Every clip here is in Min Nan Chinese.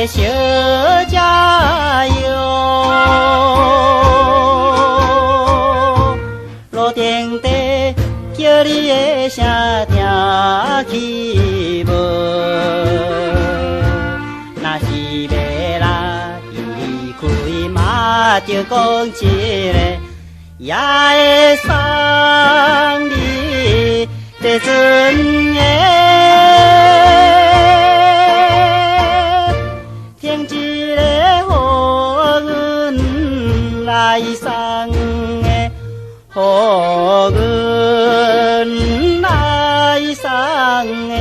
的小姐喲，路顶底叫你的声聽去無？若是欲來離開，嘛著講一个，也會送你坐船的。停一个予阮來送的，予阮來送的。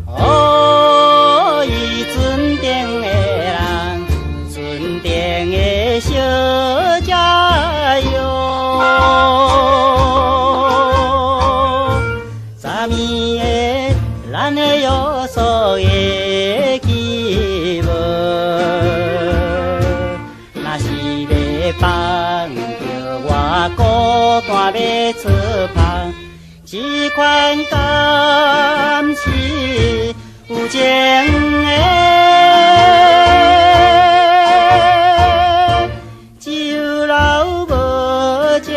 哦，伊船頂的人，船頂的小姐喲，昨暝的咱的約束會記無？若是欲放著我孤單欲出帆，這款敢是有情的？只有留無情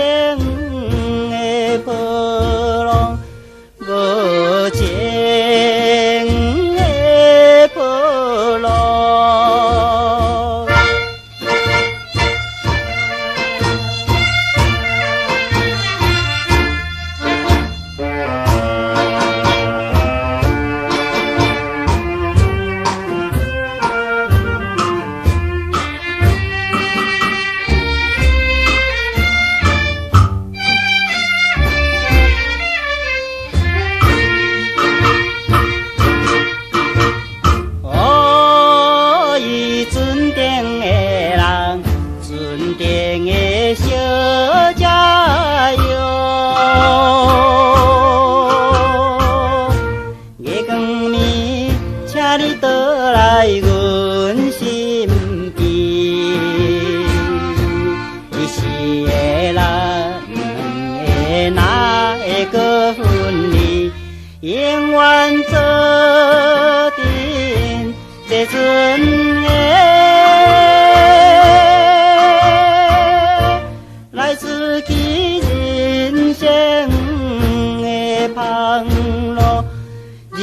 的波浪，無情的波浪。哦，伊船頂的人，船頂的小姐喲，月光暝，請你倒來阮身邊。一世的咱兩个哪會閣分離？永遠做陣坐船的，來失去人生的旁路，人